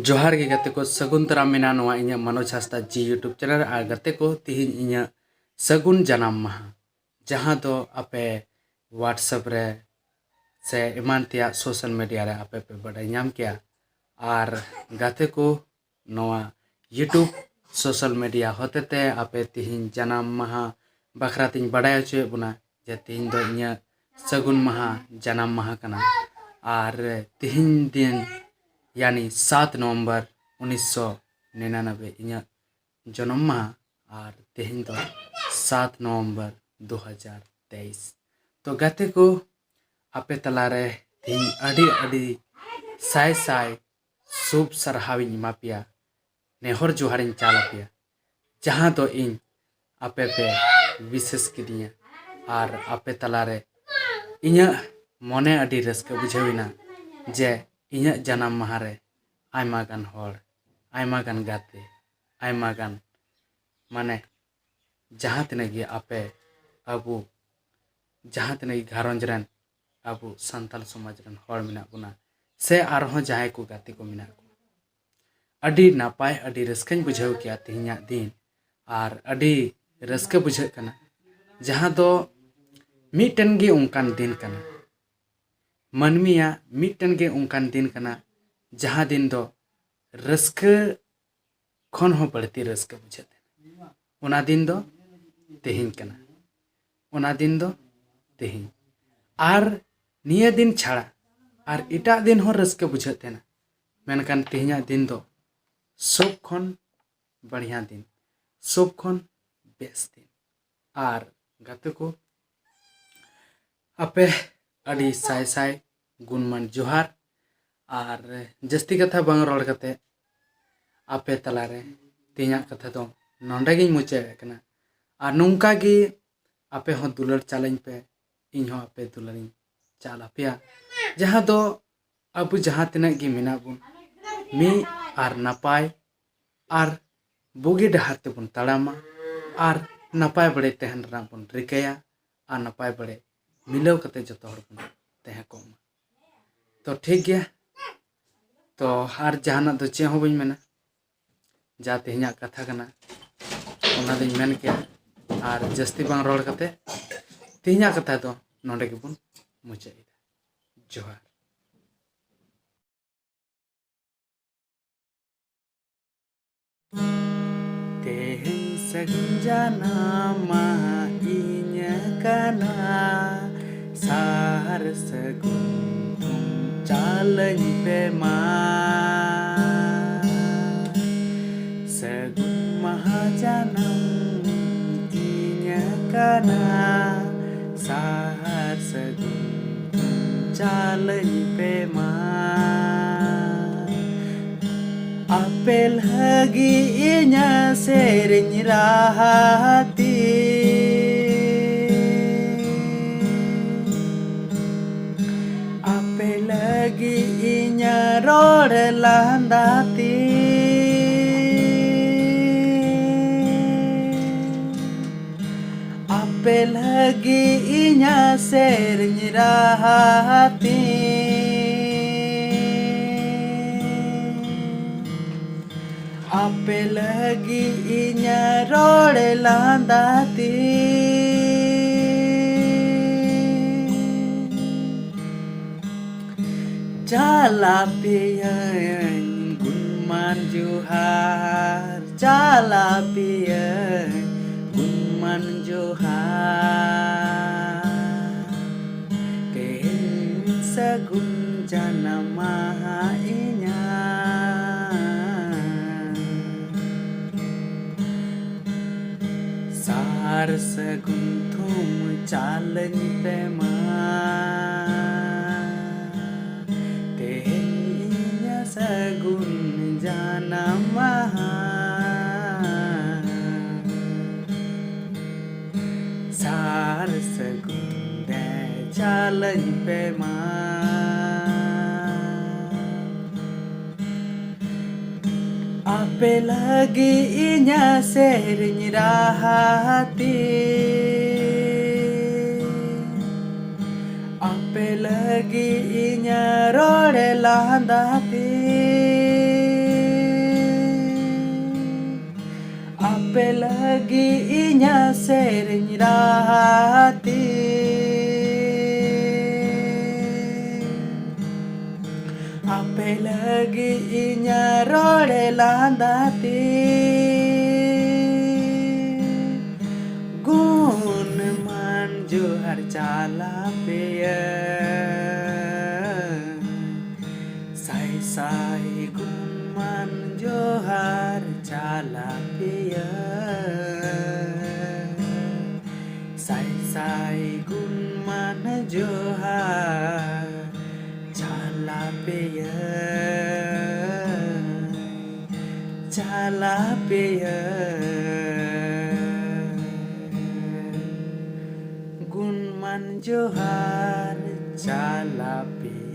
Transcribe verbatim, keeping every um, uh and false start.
ᱡᱚᱦᱟᱨ ᱜᱮ ᱜᱟᱛᱮ ᱠᱚ, ᱥᱟᱹᱜᱩᱱ ᱫᱟᱨᱟᱢ ᱢᱮᱱᱟᱜᱼᱟ ᱱᱚᱣᱟ ᱤᱧᱟᱹᱜ ᱢᱟᱱᱳᱡᱽ ᱦᱟᱸᱥᱫᱟ ᱡᱤ YouTube ᱪᱮᱱᱮᱞ ᱨᱮ᱾ ᱟᱨ ᱜᱟᱛᱮ ᱠᱚ, ᱛᱤᱦᱤᱧ ᱤᱧᱟᱹᱜ ᱥᱟᱹᱜᱩᱱ ᱡᱟᱱᱟᱢ ᱢᱟᱦᱟ, ᱡᱟᱦᱟᱸ ᱫᱚ ᱟᱯᱮ WhatsApp ᱨᱮ ᱥᱮ ᱮᱢᱟᱱ ᱛᱮᱭᱟᱜ ᱥᱳᱥᱟᱞ ᱢᱤᱰᱤᱭᱟ ᱨᱮ ᱟᱯᱮ ᱯᱮ ᱵᱟᱰᱟᱭ ᱧᱟᱢ ᱠᱮᱭᱟ᱾ ᱟᱨ ᱜᱟᱛᱮ ᱠᱚ, ᱱᱚᱣᱟ YouTube ᱥᱳᱥᱟᱞ ᱢᱤᱰᱤᱭᱟ ᱦᱚᱛᱮᱛᱮ ᱟᱯᱮ ᱛᱤᱦᱤᱧ ᱡᱟᱱᱟᱢ ᱢᱟᱦᱟ ᱵᱟᱠᱷᱨᱟ ᱛᱤᱧ ᱵᱟᱰᱟᱭ ᱦᱚᱪᱚᱭᱮᱫ ᱵᱚᱱᱟ ᱡᱮ ᱛᱤᱦᱤᱧ ᱫᱚ ᱤᱧᱟᱹᱜ ᱥᱟᱹᱜᱩᱱ ᱢᱟᱦᱟ, ᱡᱟᱱᱟᱢ ᱢᱟᱦᱟ ᱠᱟᱱᱟ᱾ ᱟᱨ ᱛᱤᱦᱤᱧ ᱫᱤᱱ, ᱭᱟᱱᱤ ᱥᱟᱛ ᱱᱚᱵᱷᱮᱢᱵᱚᱨ ᱩᱱᱤᱥᱥᱚ ᱱᱤᱨᱟᱱᱚᱵᱵᱳᱭ ᱤᱧᱟᱹᱜ ᱡᱚᱱᱚᱢ ᱢᱟᱦᱟ᱾ ᱟᱨ ᱛᱤᱦᱤᱧ ᱫᱚ ᱥᱟᱛ ᱱᱚᱵᱷᱮᱢᱵᱚᱨ ᱫᱩ ᱦᱟᱡᱟᱨ ᱛᱮᱭᱤᱥ᱾ ᱛᱚ ᱜᱟᱛᱮ ᱠᱚ, ᱟᱯᱮ ᱛᱟᱞᱟᱨᱮ ᱛᱤᱦᱤᱧ ᱟᱹᱰᱤ ᱟᱹᱰᱤ ᱥᱟᱭ ᱥᱟᱭ ᱥᱩᱵ ᱥᱟᱨᱦᱟᱣᱤᱧ ᱮᱢᱟ ᱯᱮᱭᱟ, ᱱᱮᱦᱚᱨ ᱡᱚᱦᱟᱨᱤᱧ ᱪᱟᱞ ᱟᱯᱮᱭᱟ, ᱡᱟᱦᱟᱸ ᱫᱚ ᱤᱧ ᱟᱯᱮ ᱯᱮ ᱵᱤᱥᱮᱥ ᱠᱤᱫᱤᱧᱟ᱾ ᱟᱨ ᱟᱯᱮ ᱛᱟᱞᱟᱨᱮ ᱤᱧᱟᱹᱜ ᱢᱚᱱᱮ ᱟᱹᱰᱤ ᱨᱟᱹᱥᱠᱟᱹ ᱵᱩᱡᱷᱟᱹᱣ ᱮᱱᱟ ᱡᱮ ᱤᱧᱟᱹᱜ ᱡᱟᱱᱟᱢ ᱢᱟᱦᱟ ᱨᱮ ᱟᱭᱢᱟ ᱜᱟᱱ ᱦᱚᱲ, ᱟᱭᱢᱟ ᱜᱟᱱ ᱜᱟᱛᱮ, ᱟᱭᱢᱟ ᱜᱟᱱ, ᱢᱟᱱᱮ, ᱡᱟᱦᱟᱸ ᱛᱤᱱᱟᱹᱜ ᱜᱮ ᱟᱯᱮ, ᱟᱵᱚ, ᱡᱟᱦᱟᱸ ᱛᱤᱱᱟᱹᱜ ᱜᱮ ᱜᱷᱟᱨᱚᱸᱡᱽ ᱨᱮᱱ, ᱟᱵᱚ ᱥᱟᱱᱛᱟᱲ ᱥᱚᱢᱟᱡᱽ ᱨᱮᱱ ᱦᱚᱲ ᱢᱮᱱᱟᱜ ᱵᱚᱱᱟ, ᱥᱮ ᱟᱨᱦᱚᱸ ᱡᱟᱦᱟᱸᱭ ᱠᱚ ᱜᱟᱛᱮ ᱠᱚ ᱢᱮᱱᱟᱜ ᱠᱚᱣᱟ, ᱟᱹᱰᱤ ᱱᱟᱯᱟᱭ, ᱟᱹᱰᱤ ᱨᱟᱹᱥᱠᱟᱹᱧ ᱵᱩᱡᱷᱟᱹᱣ ᱠᱮᱜᱼᱟ ᱛᱮᱦᱮᱧᱟᱜ ᱫᱤᱱ᱾ ᱟᱨ ᱟᱹᱰᱤ ᱨᱟᱹᱥᱠᱟᱹ ᱵᱩᱡᱷᱟᱹᱜ ᱠᱟᱱᱟ, ᱡᱟᱦᱟᱸ ᱫᱚ ᱢᱤᱫᱴᱮᱱ ᱜᱮ ᱚᱱᱠᱟᱱ ᱫᱤᱱ ᱠᱟᱱᱟ, ᱢᱟᱹᱱᱢᱤᱭᱟᱜ ᱢᱤᱫᱴᱮᱱ ᱜᱮ ᱚᱱᱠᱟᱱ ᱫᱤᱱ ᱠᱟᱱᱟ, ᱡᱟᱦᱟᱸ ᱫᱤᱱ ᱫᱚ ᱨᱟᱹᱥᱠᱟᱹ ᱠᱷᱚᱱ ᱦᱚᱸ ᱵᱟᱹᱲᱛᱤ ᱨᱟᱹᱥᱠᱟᱹ ᱵᱩᱡᱷᱟᱹᱜ ᱛᱟᱦᱮᱱᱟ᱾ ᱚᱱᱟ ᱫᱤᱱ ᱫᱚ ᱛᱮᱦᱮᱧ ᱠᱟᱱᱟ᱾ ᱚᱱᱟ ᱫᱤᱱ ᱫᱚ ᱛᱮᱦᱮᱧ᱾ ᱟᱨ ᱱᱤᱭᱟᱹ ᱫᱤᱱ ᱪᱷᱟᱲᱟ ᱟᱨ ᱮᱴᱟᱜ ᱫᱤᱱ ᱦᱚᱸ ᱨᱟᱹᱥᱠᱟᱹ ᱵᱩᱡᱷᱟᱹᱜ ᱛᱟᱦᱮᱱᱟ, ᱢᱮᱱᱠᱷᱟᱱ ᱛᱮᱦᱮᱧᱟᱜ ᱫᱤᱱ ᱫᱚ ᱥᱚᱵ ᱠᱷᱚᱱ ᱵᱟᱲᱦᱤᱭᱟ ᱫᱤᱱ, ᱥᱚᱵ ᱠᱷᱚᱱ ᱵᱮᱥ ᱫᱤᱱ᱾ ᱟᱨ ᱜᱟᱛᱮ ᱠᱚ, ᱟᱯᱮ ᱟᱹᱰᱤ ᱥᱟᱭ ᱥᱟᱭ ᱜᱩᱱᱢᱟᱱ ᱡᱚᱦᱟᱨ᱾ ᱟᱨ ᱡᱟᱹᱥᱛᱤ ᱠᱟᱛᱷᱟ ᱵᱟᱝ ᱨᱚᱲ ᱠᱟᱛᱮ ᱟᱯᱮ ᱛᱟᱞᱟᱨᱮ ᱛᱮᱦᱮᱧᱟᱜ ᱠᱟᱛᱷᱟ ᱫᱚ ᱱᱚᱰᱮ ᱜᱤᱧ ᱢᱩᱪᱟᱹᱫ ᱮᱫ ᱠᱟᱱᱟ᱾ ᱟᱨ ᱱᱚᱝᱠᱟ ᱜᱮ ᱟᱯᱮ ᱦᱚᱸ ᱫᱩᱞᱟᱹᱲ ᱪᱟᱞᱟᱹᱧ ᱯᱮ, ᱤᱧ ᱦᱚᱸ ᱟᱯᱮ ᱫᱩᱞᱟᱹᱲᱤᱧ ᱪᱟᱞ ᱟᱯᱮᱭᱟ, ᱡᱟᱦᱟᱸ ᱫᱚ ᱟᱵᱚ ᱡᱟᱦᱟᱸ ᱛᱤᱱᱟᱹᱜ ᱜᱮ ᱢᱮᱱᱟᱜ ᱵᱚᱱ, ᱢᱤᱫ ᱟᱨ ᱱᱟᱯᱟᱭ ᱟᱨ ᱵᱩᱜᱤ ᱰᱟᱦᱟᱨ ᱛᱮᱵᱚᱱ ᱛᱟᱲᱟᱢᱟ ᱟᱨ ᱱᱟᱯᱟᱭ ᱵᱟᱲᱮ ᱛᱟᱦᱮᱱ ᱨᱮᱱᱟᱜ ᱵᱚᱱ ᱨᱤᱠᱟᱹᱭᱟ ᱟᱨ ᱱᱟᱯᱟᱭ ᱵᱟᱲᱮ ᱢᱤᱞᱟᱹᱣ ᱠᱟᱛᱮ ᱡᱚᱛᱚ ᱦᱚᱲ ᱵᱚᱱ ᱛᱟᱦᱮᱸ ᱠᱚᱜ ᱢᱟ᱾ ᱛᱚ ᱴᱷᱤᱠ ᱜᱮᱭᱟ, ᱛᱚ ᱟᱨ ᱡᱟᱦᱟᱱᱟᱜ ᱫᱚ ᱪᱮᱫ ᱦᱚᱸ ᱵᱟᱹᱧ ᱢᱮᱱᱟ, ᱡᱟ ᱛᱮᱦᱮᱧᱟᱜ ᱠᱟᱛᱷᱟ ᱠᱟᱱᱟ ᱚᱱᱟ ᱫᱚᱧ ᱢᱮᱱ ᱠᱮᱜᱼᱟ᱾ ᱟᱨ ᱡᱟᱹᱥᱛᱤ ᱵᱟᱝ ᱨᱚᱲ ᱠᱟᱛᱮ ᱛᱮᱦᱮᱧᱟᱜ ᱠᱟᱛᱷᱟ ᱫᱚ ᱱᱚᱰᱮ ᱜᱮᱵᱚᱱ ᱢᱩᱪᱟᱹᱫ ᱮᱫᱟ᱾ ᱡᱚᱦᱟᱨ᱾ ᱛᱮᱦᱮᱧ ᱥᱟᱹᱜᱩᱱ ᱡᱟᱱᱟᱢ ᱢᱟᱦᱟ ᱤᱧᱟᱹᱜ ᱠᱟᱱᱟ, ᱥᱟᱨ ᱥᱟᱹᱜᱩᱱ ᱛᱷᱩᱢ ᱪᱟᱞᱟᱹᱧ ᱯᱮ ᱢᱟ᱾ ᱥᱟᱹᱜᱩᱱ ᱢᱟᱦᱟ ᱡᱟᱱᱟᱢ ᱤᱧᱟᱹᱜ ᱠᱟᱱᱟ, ᱥᱟᱨ ᱥᱟᱹᱜᱩᱱ ᱪᱟᱞᱟᱹᱧ ᱯᱮ ᱢᱟ᱾ ᱟᱯᱮ ᱞᱟᱹᱜᱤᱫ ᱤᱧᱟᱹᱜ ᱥᱮᱨᱮᱧ ᱨᱟᱦᱟ ᱛᱤᱧ, ᱟᱯᱮ ᱞᱟᱹᱜᱤᱫ ᱤᱧᱟᱹᱜ ᱨᱚᱲ ᱞᱟᱸᱫᱟ ᱛᱤᱧ, ᱟᱯᱮ ᱞᱟᱹᱜᱤᱫ ᱤᱧᱟᱹᱜ ᱥᱮᱨᱮᱧ ᱨᱟᱦᱟ ᱛᱤᱧ, ᱟᱯᱮ ᱞᱟᱹᱜᱤᱫ ᱤᱧᱟᱹᱜ ᱨᱚᱲ ᱞᱟᱸᱫᱟ ᱛᱤᱧ᱾ ᱪᱟᱞᱟᱜ ᱯᱮᱭᱟᱹᱧ ᱜᱩᱱᱢᱟᱱ ᱡᱚᱦᱟᱨ, ᱪᱟᱞᱟᱜ ᱯᱮᱭᱟᱹᱧ ᱜᱩᱱᱢᱟᱱ ᱡᱚᱦᱟᱨ᱾ ᱛᱮᱦᱮᱧ ᱥᱟᱹᱜᱩᱱ ᱡᱟᱱᱟᱢ ᱢᱟᱦᱟ ᱤᱧᱟᱹᱜ᱾ ᱥᱟᱨ ᱥᱟᱹᱜᱩᱱ ᱛᱷᱩᱢ ᱪᱟᱞᱟᱹᱧ ᱯᱮ ᱢᱟ᱾ ᱛᱮᱦᱮᱧ ᱤᱧᱟᱹᱜ ᱥᱟᱹᱜᱩᱱ ᱡᱟᱱᱟᱢ ᱢᱟᱦᱟ᱾ ᱥᱟᱨ ᱥᱟᱹᱜᱩᱱ ᱫᱮ ᱪᱟᱞᱟᱹᱧ ᱯᱮ ᱢᱟ᱾ ᱟᱯᱮ ᱞᱟᱹᱜᱤᱫ ᱤᱧᱟᱹᱜ ᱥᱮᱨᱮᱧ ᱨᱟᱦᱟ ᱛᱤᱧ, ᱟᱯᱮ ᱞᱟᱹᱜᱤᱫ ᱤᱧᱟᱹᱜ ᱨᱚᱲ ᱞᱟᱸᱫᱟ ᱛᱮ, ᱟᱯᱮ ᱞᱟᱹᱜᱤᱫ ᱤᱧᱟᱹᱜ ᱥᱮᱨᱮᱧ ᱨᱟᱦᱟ ᱛᱮ, ᱟᱯᱮ ᱞᱟᱹᱜᱤᱫ ᱤᱧᱟᱹᱜ ᱨᱚᱲ ᱞᱟᱸᱫᱟ ᱛᱮ, ᱜᱩᱱᱢᱟᱱ ᱡᱚᱦᱟᱨ ᱪᱟᱞᱟᱯᱮᱭᱟ᱾ ᱥᱟᱭ ᱥᱟᱭ ᱜᱩᱱᱢᱟᱱ ᱡᱚᱦᱟᱨ ᱪᱟᱞᱟᱯᱮᱭᱟ᱾ ᱥᱟᱭ ᱥᱟᱭ ᱜᱩᱱᱢᱟᱱ ᱡᱚᱦᱟᱨ ᱪᱟᱞᱟᱯᱮᱭᱟ, ᱪᱟᱞᱟᱯᱮᱭᱟ᱾ ᱜᱩᱱᱢᱟᱱ ᱡᱚᱦᱟᱨ ᱪᱟᱞᱟᱯᱮᱭᱟ᱾